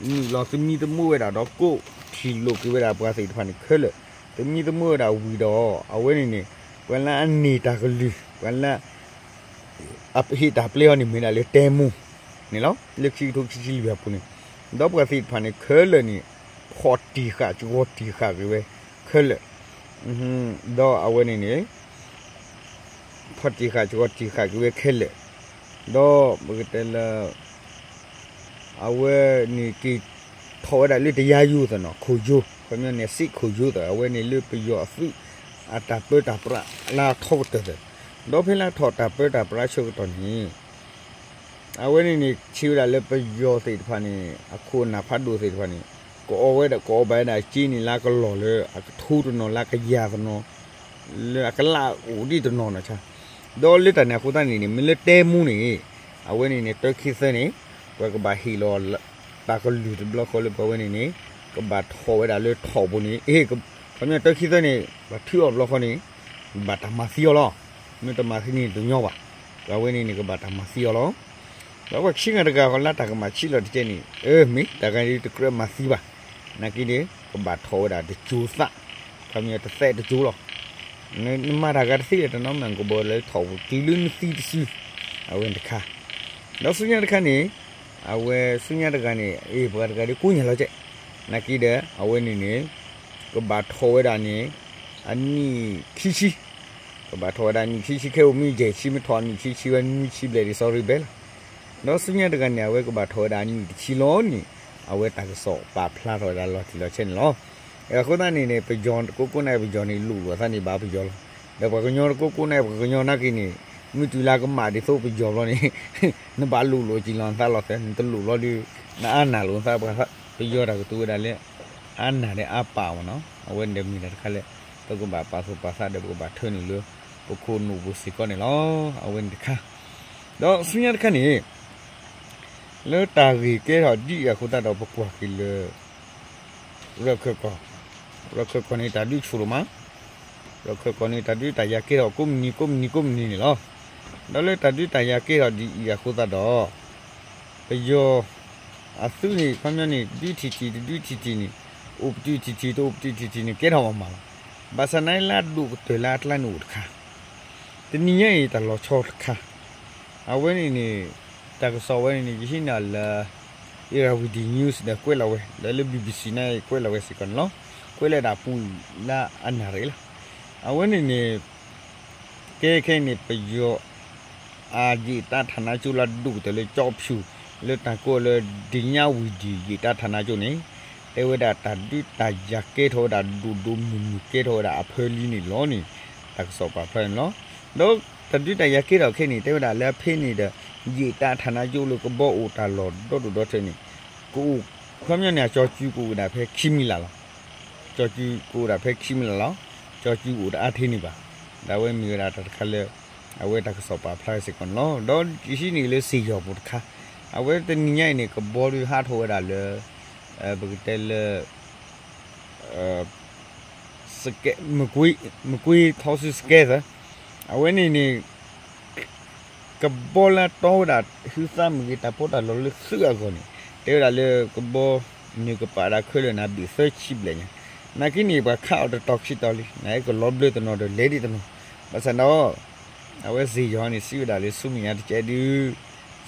နုာ်လီၤသမံသမိးဝဲဒၣ်ဒီး ကိးထံၣ်လိာ်က့ၤဝဲဒၣ်ပှၤသ့ၣ်တဖၣ်န့ၣ်ခဲလၢာ်, သမံသမိးဝဲဒၣ်ဝံၤဒီး အဝဲန့ၣ်န့ၣ် ပှၤလၢအန့ၢ်တၢ်ကလုၢ် ပှၤလၢ အဟ့ၣ်တၢ်ပျဲအီၤန့ၣ် မ့ၢ်ဒၣ်လၢတဲမူန့ၣ်လီၤ. လၢခံကထိခံဆံလွံၢ်အပူၤန့ၣ် ဒီးပှၤသ့ၣ်တဖၣ်န့ၣ်ခဲလၢာ်န့ၣ် ဖီၣ်တံၢ်ဃာ်ကဝီၤတံၢ်ဃာ်က့ၤဝဲခဲလၢာ်, ဒီးအဝဲန့ၣ်န့ၣ် ဖီၣ်တံၢ်ဃာ်ကဝီၤတံၢ်ဃာ်က့ၤဝဲခဲလၢာ်, ဒီးပကတဲလၢ အဝဲန့ၣ်က့ၤထီၣ်ဝဲဒၣ်လၢတယါယိၤသနီၤ ခိၣ်ယိၤ ခီပညီန့ၣ် စံးခိၣ်ယိၤသး အဝဲန့ၣ်လၢပယီၤအသုး အတၢ်ပၢတၢ်ပြးလၢအထီကတၢၢ်သ့ၣ်, ဒီးဖဲလၢအထီၣ်တၢ်ပၢတၢ်ပြးဆၢကတီၢ်န့ၣ် အဝဲန့ၣ်န့ၣ် ထံၣ်ဝဲဒၣ်လၢပယီၤသ့ၣ်တဖၣ်န့ၣ် အခိၣ်အနၢ်ဖးဒိၣ်သ့ၣ်တဖၣ်န့ၣ် ကအီၣ်ဝဲဒၣ် ကအီၣ်ဘၣ်ဝဲဒၣ်စ့န့ၣ် လၢကလီၢ်လၢအကထိတနီၤ လၢကယၤတနီၤ လၢအကလးအိၣ်ဒံးတနီၤနီၤဆါ, ဒီးလၢတၢ်န့ၣ်အဃိသတးန့ၣ်န့ၣ် မ့ၢ်လၢတဲမူန့ၣ် အဝဲန့ၣ်န့ၣ် တၢခံသၢန့ၣ် ပှၤကဘၣ်ဟ့ၣ်လီၤ တၢ်ကလုၢ်တဘျီဃီလၢပှၤဝဲန့ၣ်န့ၣ် ကဘၣ်ထီၣ်ဝဲဒၣ်လၢထီၣ်ပူၤန့ၣ် အ့ ခီပညီတၢခံသၢန့ၣ် ပှၤထုးအီၤဘျီဃီန့ၣ် ဘၣ်တၢ်မၤသံအီၤလီၤ. မ့ၢ်တမၤသံန့ၣ်တညီဘၣ်. ပှၤဝဲန့ၣ်န့ၣ် ကဘၣ်တၢ်မၤသံအီၤလီၤ. ဒီးပှၤခံဂၤတဂၤဃီလၢတၢ်ကမၣ်ဆံးလီၤတကဲန့ၣ် အၢ မ့ၢ်တၢ်ဂၤန့ၣ်တကြၢးမၤသံဘၣ်. နာ်က့န့ၣ် ကဘၣ်ထီၣ်ဝဲဒၣ်တစိၤသး, ခီပညီတသဲတစိၤလီၤ. နမၤတၢ်ဂၤတသ့ဒီးတနီၤမး ကဘီလၢထီၣ်ပူၤတုၤလၢနသံတစု, အဝဲန့ၣ်တခါ. ဒီးဆူညါတခါန့ၣ် အဝဲဆူညါတဂၤန့ၣ် အ့ ပှၤတဂၤဒ်ကိးညါလီၤကဲ, နာ်က့ဒီး အဝဲန့ၣ်န့ၣ် ကဘၣ်ထီၣ်ဝဲဒၣ်န့ၣ် အနံၣ်ခံဆံ, ကဘၣ်ထီၣ်ဝဲဒၣ်အနံၣ်ခံဆံ ခဲအံၤမ့ၢ်ယဲၢ်ဆံ မ့ၢ်ထီၣ်အနံၣ်ခံဆံဝဲ နွံဆံဘျဲၣ်ဒ် sorry ဘဲလီၤ. ဒီးဆူညါတဂၤန့ၣ် အဝဲကဘၣ်ထီၣ်ဝဲဒၣ်အနံၣ်တဆံလီၤန့ၣ် အဝဲတၢ်ကစီၣ်ပာ်ဖျါထီၣ်ဝဲဒၣ်လီၤတံၢ်လီၤဆဲးန့ၣ်လီၤ. အဃိသတးန့ၣ်န့ၣ် ပယီၤကိးကိးန့ၣ် ပယီၤန့ၣ်လိၣ်လိာ်အသးန့ၣ်ဘၣ်ပယီၤလီၤ. ဒီးပှၤကညီတကိးကိးန့ၣ် ပှၤကညီနာ်က့န့ၣ် မ့ၢ်တုၤလၢကမၣ်ဒ်သိးပယီၤဘျီန့ၣ် နဘၣ်လိၣ်လိာ်ကံလီၤနသးလီၤသဲ နတလိၣ်ဘျီဒီး နအါနၢ်လိာ်နသး ပှၤပယီၤတၢ်ကတိၤဝဲဒၣ်လၢ အါနၢ်ဒီးအါပာ်မ့ၢ်နီၤ အဝဲန့ၣ်ဒီးမ့ၢ်တၢ်တခါလၢ ပကဘၣ်ပာ်သူၣ်ပာ်သးဒီးပကဘၣ်ထၢနုာ်လၢ ပခိၣ်နူာ်ပူၤစ့ၢ်ကီးန့ၣ်လီၤ. အဝဲန့ၣ်တခါ ဒီးဆူညါတခါန့ၣ် လၢတၢ်ဂ့ၢ်ကဲထီၣ်ဒ်အံၤအဃိသတးဒီး ပကွၢ်က့ၤလၢ ရၢၢ်ခၢၣ်ကီၢ်, ရၢၢ်ခၢၣ်ကီၢ်န့ၣ် တၢ်ဒုးဆူၣ်ဒိၣ်မး, ရၢၢ်ခၢၣ်ကီၢ်န့ၣ် တၢ်ဒုးတၢ်ယၤကဲထီၣ်ကိးမုၢ်နံၤကိးမုၢ်နံၤကိးမုၢ်နံၤန့ၣ်လီၤ. ဒီးလၢတၢ်ဒုးတၢ်ယၤကဲထီၣ်ဒ်အံၤအဃိသတးဒီး ပယီၤအသုးန့ၣ် ခီပညီန့ၣ် ဒုးထံၣ်ထံၣ်တဒုးထံၣ်ထံၣ်န့ၣ် အိၣ်ပတုာ်ထံၣ်ထံၣ်တအိၣ်ပတုာ်ထံၣ်ထံၣ်န့ၣ် ကဲထီၣ်မးမးလီၤ. ဘၣ်ဆၣ်နာ်လၢအဒိၣ်ကတၢၢ်လၢအကျါန့ၣ်အိၣ်တခါ တနံၤညါအံၤတၢ်လီၤဆီတခါ အဝဲန့ၣ်န့ၣ် တၢ်ကစီၣ်ဝဲန့ၣ်န့ၣ် ယဟံးန့ၢ်လၢ Irrawaddy News ဒီးကွဲးလီၤဝဲ လၢလၢ B B C န့ၣ် ကွဲးလီၤဝဲစ့ၢ်ကီးန့ၣ်လီၤ. ကွဲးလၢဒၣ်ပူၤလၢအနၣ်ရံၣ်လီၤ. အဝဲန့ၣ်န့ၣ် ကဲခဲအံၤန့ၣ် ပယီၤ အယံာ်တၢ်ဌာနချုပ်လၢအဒိၣ်ကတၢၢ်လၢကၠီဖၠူၣ် လၢတၢ်ကိးလၢ ဒညဝတီ ယံာ်တၢ်ဌာနချုပ်န့ၣ် တဲဝဲဒၣ်တၢ်ဒုးတၢ်ယၤကဲထီၣ်ဝဲဒၣ်ဒိၣ်ဒိၣ်မုၢ်မုၢ်ကဲထီၣ်ဝဲဒၣ်အဖၢလံန့ၣ်လီၤန့ၣ် တၢ်ကစီၣ်ပာ်ဖျါန့ၣ်လီၤ. ဒီးတၢ်ဒုးတၢ်ယၤကဲထီၣ်ခဲအံၤန့ၣ် တဲဝဲဒၣ်လၢအဖဲန့ၣ်ဒီး ယံာ်တၢ်ဌာနချုပ်လၢကဘီအိၣ်တၢ်လီၢ်ဒီဒူၣ်ဒီထၢန့ၣ် ကအိၣ် ခီပညီန့ၣ် အကၠီၤစုကအိၣ်ဝဲဒၣ်ဖဲခံမံၤလၢ်လီၤ. ကၠီၤစုကအိၣ်ဝဲဒၣ်ဖဲခံမံၤလၢ်လီၤ. ကၠီၤစုကအိၣ်တအါထဲန့ၣ်ဘၣ်. ဒီးအဝဲမ့ၢ်ဝဲဒၣ်တၢ်တခါလၢ အဝဲတၢ်ကစီၣ်ပာ်ဖျါစ့ၢ်ကီးန့ၣ်လီၤ. ဒီးယဟံးန့ၢ်လၢစ့ၢ်ယီၤပူၤတခါ အဝဲတနံၤညါအံၤန့ၣ် ကဘီဒုးဟးထီၣ်ဝဲဒၣ်လၢ ပကတဲလၢ မကွ့ထီဆူစကဲသၢ အဝဲန့ၣ်န့ၣ် ကဘီလၢတီဝဲဒၣ် ဟုသးမ့ၢ်ဂ့ၤ တၢ်ပီးတၢ်လီလၢသုးအဂီၢ်န့ၣ် တဲဝဲဒၣ်လၢကဘီနုာ်ကပာ်ဒၣ်ခဲလၢာ်န့ၣ် ဘ့ၣ်သၢဆံဘျဲၣ်ညါ, နာ်က့န့ၣ် ပှၤခးအီၤတတီၤခံတီၤလံ နကလီၤဘျၢတနီၤဒီးလဲၤဒံးတနီၤ, ဘၣ်ဆၣ်ဒီး အဝဲစ့ၢ်ယီၤန့ၣ် စံးဝဲဒၣ်လၢ ဆူမဲာ်ညါတကဲဒုး,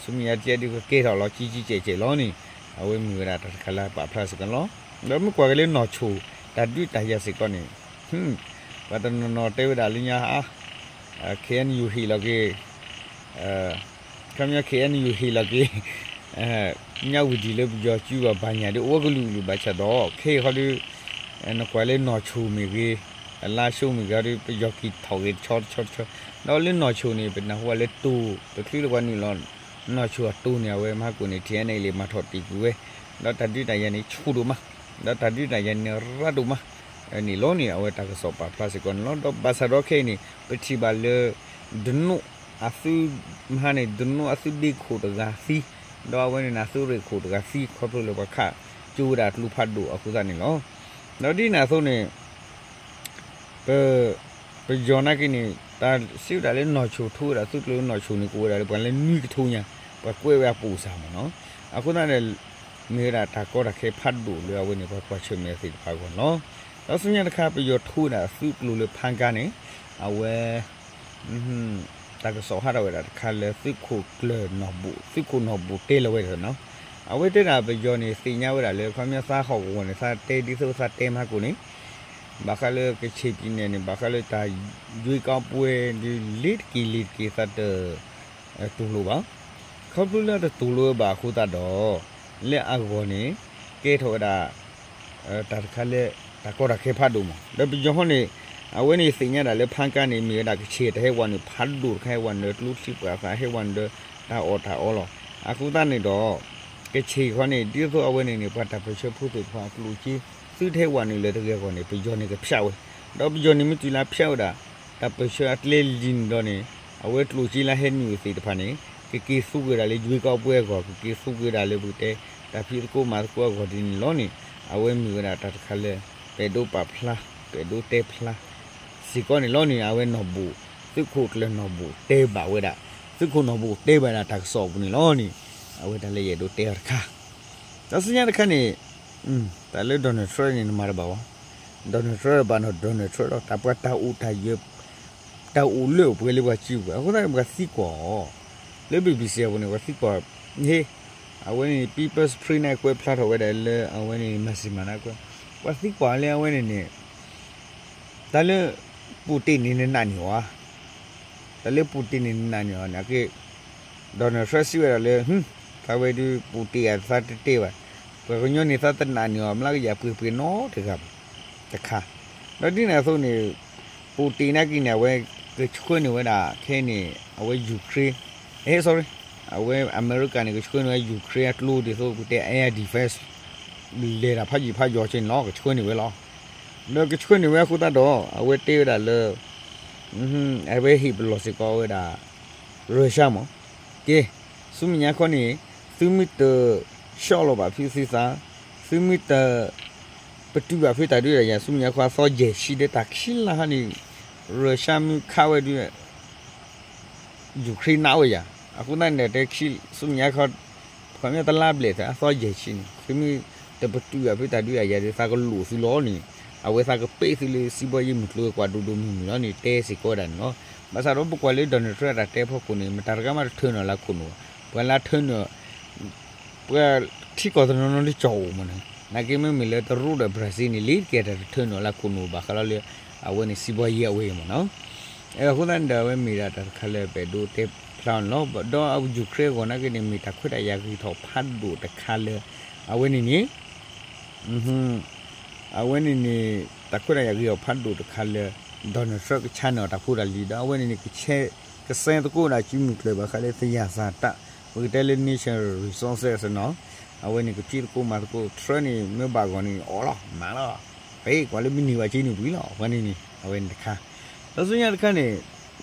ဆူမဲာ်ညါတကဲဒုး ကကဲထီၣ်လီၤ ကံကံကဲးကဲးလီၤန့ၣ်, အဝဲမ့ၢ်ဝဲဒၣ်တၢ်တခါလၢပာ်ဖျါစ့ၢ်ကီးန့ၣ်လီၤ. ဒီးမ့ၢ်ကွၢ်က့ၤလၢနီၢ်ဆိၣ် တၢ်ဒုးတၢ်ယၤစ့ၢ်ကီးန့ၣ် ပှၤတနီၤနီၤတဲဝဲဒၣ်လၢညါ K N U ဟ့ၣ်လီၤက့ၤ ခီပညီ K N U ဟ့ၣ်လီၤက့ၤ ညၣ်ဝံၤဒံးလၢပယီၤစုဘၣ်ဘၣ်ညါဒီး အိၣ်ဝဲကလုာ်ကလုာ်ဘၣ်ဆၣ်ဒီး ခဲအံၤဃီဒီး နကွၢ်လၢနီၢ်ဆိၣ်မ့ၢ်ဂ့ၤ အလါရှိမ့ၢ်ဂ့ၤဒီး ပယီၤက့ၤထီၣ်ဂ့ၤတဆီတဆီတဆီ, ဒီးလၢနီၢ်ဆိၣ်န့ၣ် ပနၢ်ဟူဘၣ်လၢတိၢ် တချုးလၢပှၤနုာ်လီၤ နီၢ်ဆိၣ်အတိၢ်န့ၣ် အဝဲမၤဟါကိၣ်န့ၣ် T N L မၤထီၣ်တ့ၢ်ကွံာ်ဝဲ, ဒီးတၢ်ဒုးတၢ်ယၤန့ၣ်ဆူၣ်ဒိၣ်မး, ဒီးတၢ်ဒုးတၢ်ယၤန့ၣ်ရၤဒိၣ်မး န့ၣ်လီၤန့ၣ် အဝဲတၢ်ကစီၣ်ပာ်ဖျါစ့ၢ်ကီးန့ၣ်လီၤ. ဒီးဘၣ်ဆၣ်ဒီးခဲအံၤန့ၣ် ပထံၣ်ဘၣ်လၢ ဒနိၣ်အသုး မဟါန့ၣ် ဒနိၣ်အသုးဘ့ၣ်ခိၣ်တဂၤသံ, ဒီးအဝဲန့ၣ်န့ၣ် အသုးရ့ၣ်ခိၣ်တဂၤသံ ခီဖျိလၢပှၤခးကၠိဝဲဒၣ်ကျိဖးဒိၣ်အဃိသတးန့ၣ်လီၤ. ဒီးဒ်န့ၣ်အသိးန့ၣ် ပ ပယီၤနာ်က့န့ၣ် တၢ်စံးဝဲဒၣ်လၢနီၢ်ဆိၣ် ထိဝဲဒၣ်သုးကျိၤလၢနီၢ်ဆိၣ်န့ၣ် ကအိၣ်ဝဲဒၣ်လၢပှၤလၢနွံကထိညါ, ပှၤကွဲးဝဲအပိာ်စၢ်မ့ၢ်နီၤ. အဃိသတးန့ၣ် မ့ၢ်ဝဲဒၣ်တၢ်ကီတၢ်ခဲဖးဒိၣ်လၢအဝဲန့ၣ် ပှၤကွၢ်ဆၢၣ်မဲာ်သ့ၣ်တဖၣ်အဂီၢ်န့ၣ်လီၤ. ဒီးဆူညါတခါ ပယီၤထိဝဲဒၣ်သုးကျိၤလၢဖါကါန့ၣ် အဝဲ တၢ်ကစီၣ်ဟးထီၣ်ဝဲဒၣ်တခါလၢသုးခိၣ်ကျၢၢ်နီၢ်ဘူၣ် သုးခိၣ်နီၢ်ဘူၣ်တဲလီၤဝဲဒၣ်နီၤ, အဝဲတဲဒၣ်ပယီၤန့ၣ် သ့ၣ်ညါဝဲဒၣ်လၢ ခီပညီသးဟီၣ်ကဝီၤန့ၣ် သးတဲဒ်သိးသးတဲမဟါကိၢ်န့ၣ် ဘၣ်ဃးလၢကခ့ၣ်ပံၤနဲၣ်န့ၣ် ဘၣ်ဃးလၢတၢ်ယွ့ကီးပှဲၤဒ်လ့ၤတက့ၢ်လ့ၤတက့ၢ်သးတတူၢ်လိာ်ဘၣ်. ခီဖျိလၢတတူၢ်လိာ်ဝဲဘၣ်အဃိသတးဒီး လၢအဂီၢ်န့ၣ် ကဲထီၣ်ဝဲဒၣ် တၢ်တခါလၢ တၢ်ကီတၢ်ခဲဖးဒိၣ်မး ဒီးပယီၤဃီန့ၣ် အဝဲန့ၣ်သ့ၣ်ညါဒၣ်လၢဖါကါန့ၣ် မ့ၢ်ဝဲဒၣ်ကခ့ၣ်တၢ်ဟဲဝဲန့ၣ် ဖးဒိၣ်တခါဟဲဝဲန့ၣ်ဒီး ကျိချံပှၤသးဟဲဝဲန့ၣ်ဒီး တၢ်အီၣ်တၢ်အီလီၤ. အဃိသတးန့ၣ်ဒီး ကခ့ၣ်ဃီန့ၣ် ဒ်သိးအဝဲန့ၣ်န့ၣ် ပှၤတၢ်ပၢၢ်ဆၢဖိသ့ၣ်တဖၣ်အကျိၣ်စ့ သုတဟဲဝဲန့ၣ်လၢတဂ့ၤအဂီၢ်န့ၣ် ပယီၤန့ၣ်ကဖျါဝဲ, ဒီးပယီၤန့ၣ်မ့ၢ်တုၤလၢဖျါဝဲဒၣ် တၢ်ပၢၢ်ဆၢအကျဲလံန့ၣ်ဒီးန့ၣ် အဝဲကျိၣ်စ့လၢဟဲနုာ်သ့ၣ်တဖၣ်န့ၣ် ကက့ၤသူက့ၤဒၣ်လၢယွ့ကီးပှဲၤအဂီၢ် ကက့ၤသူက့ၤဒၣ်လၢပကတဲ တၢ်ဖံးသကိးမၤသကိးအဂီၢ်ဒ်န့ၣ်လီၤန့ၣ် အဝဲမ့ၢ်ဝဲဒၣ်တၢ်တခါလၢ ပအဲၣ်ဒိးပာ်ဖျါ ပအဲၣ်ဒိးတဲဖျါ စ့ၢ်ကီးန့ၣ်လီၤန့ၣ် အဝဲနီၢ်ဘူး သုးခိၣ်ကျၢၢ်နီၢ်ဘူးတဲဘၣ်ဝဲဒၣ် သုးခိၣ်နီၢ်ဘူးတဲဘၣ်ဒၣ်တၢ်ကစီၣ်အပူၤန့ၣ်လီၤန့ၣ် အဝဲတၢ်လၢယအဲၣ်ဒိးတဲအီၤတခါ တၢ်ဆူညါတခါန့ၣ် တၢ်လၢ Donald Trump န့ၣ် နမၤတဘၣ်ဘၣ်, Donald Trump ဘၣ်နီၢ် Donald Trump လီၤ တၢ်ပှၤတၢ်အိၣ်တၢ်ယၢၤ တၢ်အိၣ်လၢအိၣ်ပှဲၤလၢပှၤစုပူၤ အဃိသတးန့ၣ် ပှၤသံကွၢ်အီၤ လၢ BBC အပူၤန့ၣ် ပှၤသံကွၢ် ဟ့ အဝဲန့ၣ် People's Spring န့ၣ် ကွဲးဖျါထီၣ်ဝဲဒၣ်လၢ အဝဲန့ၣ် မၤစၢၤမၤနးကွဲး ပှၤသံကွၢ်လၢအဝဲန့ၣ်န့ၣ် တၢ်လၢ ပူၣ်တ့ၢ်န့ၣ်နနာ်န့ၢ်အီၤဧါ, တၢ်လၢပူၣ်တ့ၢ်န့ၣ်နနာ်န့ၢ်အီၤန့ၣ် အက့ Donald Trump စံးဝဲဒၣ်လၢ သးဝဲဒုး ပူၣ်တ့ၢ်အသးတတဲဘၣ်, ပှၤကညီန့ၣ်သးတနာ်န့ၢ်အီၤ မျးကယၤပှ့ၤပှ့ၤနီတဂၤဘၣ် တခါ, ဒီးဒ်န့ၣ်အသိးန့ၣ် ပူၣ်တ့ၢ်နာ်က့န့ၣ် အဝဲကဆှၢန့ၢ်ဝဲဒၣ် ခဲအံၤန့ၣ် အဝဲ Ukraine, အဲ sorry, အဝဲအမဲရကၤန့ၣ် ကဆှၢန့ၢ်ဝဲ Ukraine အကျိဒ်သိးပတဲ air defense လဲၤတၢ်ဖးယံာ်ဖးယီၤဆ့န့ၣ်လီၤ ကဆှၢန့ၢ်ဝဲလီၤ. ဒီးကဆှၢန့ၢ်ဝဲအဃိသတးဒီး အဝဲတဲဝဲဒၣ်လၢ အဝဲဟ့ၣ်ပလီၢ်စ့ၢ်ကီးဝဲဒၣ် Russia မး, ကဲ ဆူမဲာ်ညါခီန့ၣ် သုမ့ၢ်တဆှီလီၤဘၣ်ဖုသုသး, သုမ့ၢ်တပတုာ်ဘၣ်ဖုတၢ်ဒုးတၢ်ယၤ ဆူမဲာ်ညါခီအသီယဲၢ်ဆံဒီးတၢ်ခံလါဟါန့ၣ် Russia မ့ၢ်ခးဝဲဒုး Ukraine နးဝဲယၤ, အဃိသတးန့ၣ်ဒီး တဲခံ ဆူမဲာ်ညါခီ ခီပညီတလါဘျဲၣ်သၢ အသီယဲၢ်ဆံန့ၣ် သုမ့ၢ်တပတုာ်ဘၣ်ဖုတၢ်ဒုးတၢ်ယၤဒီး သးကလိၣ်သုလီၤန့ၣ် အဝဲသးကပဲာ်သုလၢစံးဘီယ့ၣ်မုၢ်ကျိၤဝဲၤကွာ်ဒိၣ်ဒိၣ်မုၢ်မုၢ်လီၤန့ၣ် တဲစ့ၢ်ကီးဝဲဒၣ်န့ၣ်လီၤ. ဘၣ်ဆၣ်ဒီးပကွၢ်လၢ Donald Trump အတၢ်တဲဖီခိၣ်န့ၣ် မတၤတဂၤမးတထၢနုာ်လၢခိၣ်နူာ်ဘၣ်, ပှၤလၢထၢနုာ် ပှၤထံကီၢ်တနီၤနီၤလၢကၠီၣ်အိၣ်မးန့ၣ် နာ်က့မ့မ့ၢ်လၢတရူးဒီး Brazil န့ၣ် လ့ၤတကဲတၢ်တထၢနုာ်လၢခိၣ်နူာ်ဘၣ်ဃးလီၤလၢ အဝဲန့ၣ်စံးဘီယ့ၣ်အဝဲအံၤမးနီၤ. အဃိသတးန့ၣ်ဒီး အဝဲမ့ၢ်ဒၣ်တၢ်တခါလၢပအဲၣ်ဒိးတဲဖျါန့ၣ်လီၤ. ဒီးအ Ukraine အဂီၢ်နာ်က့န့ၣ် မ့ၢ်တၢ်ခွဲးတၢ်ယာ်ဂ့ၤထီၣ်ဖးဒိၣ်တခါလၢ အဝဲန့ၣ်န့ၣ် အဝဲန့ၣ်န့ၣ် တၢ်ခွဲးတၢ်ယာ်ဂ့ၤထီၣ်ဖးဒိၣ်တခါလၢ Donald Trump ကဆါန့ၢ်အီၤတၢ်ဖိတၢ်လံၤဒီး အဝဲန့ၣ်န့ၣ် ကဆဲ ကဆဲသကိးဒၣ်စုမုၢ်ကျၢၤဘၣ်ဃးလၢသယၢၢ်သၢ်တၢ် ပကတဲလၢ natural resources နီၤ, အဝဲန့ၣ်ကဖံးသကိးမၤသကိး Trump န့ၣ် မ့ၢ်ဘၣ်ဂီၢ်န့ၣ် အီၣ်လီၤ မၤလီၤ ဖဲကွၢ်လၢမ့ၢ်န့ၢ်ဘၣ်က့ၤန့ၣ်ဝံၤလီၤ အဝဲန့ၣ်န့ၣ် အဝဲန့ၣ်တခါ ဒီးဆူညါတခါန့ၣ်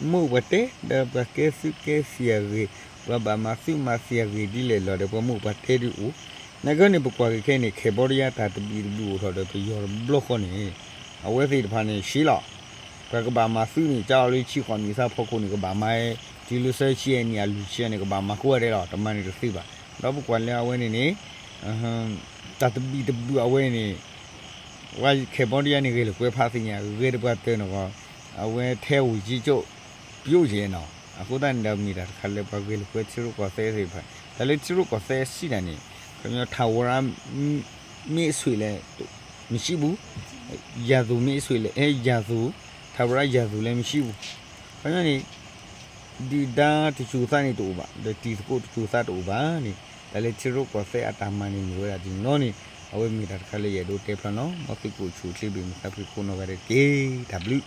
မိၢ်ပှၤတဲ ဒီးပှၤကဲသုးကဲသံၣ်အဂ့ၢ် ပှၤဘၣ်မၤသုးမၤသံၣ်အဂ့ၢ်ဒ်လဲၣ်လီၤဒီး ပှၤမိၢ်ပှၤတဲဒုးအိၣ်, နာ်က့န့ၣ် ပကွၢ်က့ၤခဲအံၤန့ၣ် Cambodia တၢ်တဘံၣ်တဘုၣ်အိၣ်ထီၣ်ဒီးပယီၤတဘျီဃီန့ၣ် အဝဲသ့ၣ်တဖၣ်န့ၣ် ရှဲလီၤ ပှၤကဘၣ်မၤသုးန့ၣ် ကၢအီၤလၢဆံဃိးနံၣ်သၢဖီခိၣ်န့ၣ် ကဘၣ်မၤ တုၤလၢဆၢဆံအနံၣ်အလွံၢ်ဆံန့ၣ် ကဘၣ်မၤဃုာ်ဝဲဒၣ်လီၤ တမၤန့ၣ်တသ့ဘၣ်. ဒီးပကွၢ်လၢအဝဲန့ၣ်န့ၣ် တၢ်တဘံၣ်တဘုၣ်အဝဲန့ၣ် ဝဲ Cambodia န့ၣ် ဂဲၤလိာ်ကွဲဖးသ့ၣ်ညါ ဂဲၤတပှၤတၢၢ်နီၢ်ကီၢ် အဝဲထဲဝံၤက့ကၠိ ပျိယဲၢ်နီၤ အဃိသတးန့ၣ်ဒီးမ့ၢ်တၢ်တခါလၢပှၤဂဲၤလိာ်ကွဲထံရူၢ်ကီၢ်သဲးသ့ၣ်တဖၣ် တၢ်လၢထံရူၢ်ကီၢ်သဲးစံးတၢ်န့ၣ် ခီပညီ ထးဝရ မ့ၢ်အဆွေလဲၣ် မရှိဘူး ရာဇဝင် မ့ၢ်အဆွေလဲၣ် အဲ ရာဇဝင် ထးဝရ ရာဇဝင် လဲၣ် မရှိဘူး ခီပညီန့ၣ် ဒုၣ်ဒါတစိၤသးန့ၣ်တအိၣ်ဘၣ် ဒီးတံၤသကိးတစိၤသးတအိၣ်ဘၣ်န့ၣ် တၢ်လၢထံရူၢ်ကီၢ်သဲးအတၢ်မၤန့ၣ်မ့ၢ်ဝဲဒၣ်ဒ်န့ၣ်လီၤန့ၣ် အဝဲမ့ၢ်တၢ်တခါလၢယအဲၣ်ဒိးတဲဖျါလီၤ မ်သုကအိၣ်ဆူၣ်အိၣ်ချ့ဘၣ်မုာ်သးဖှံခိၣ်နီၢ်ဂၤဒဲးတက့ၢ် တၢ်ဘျုး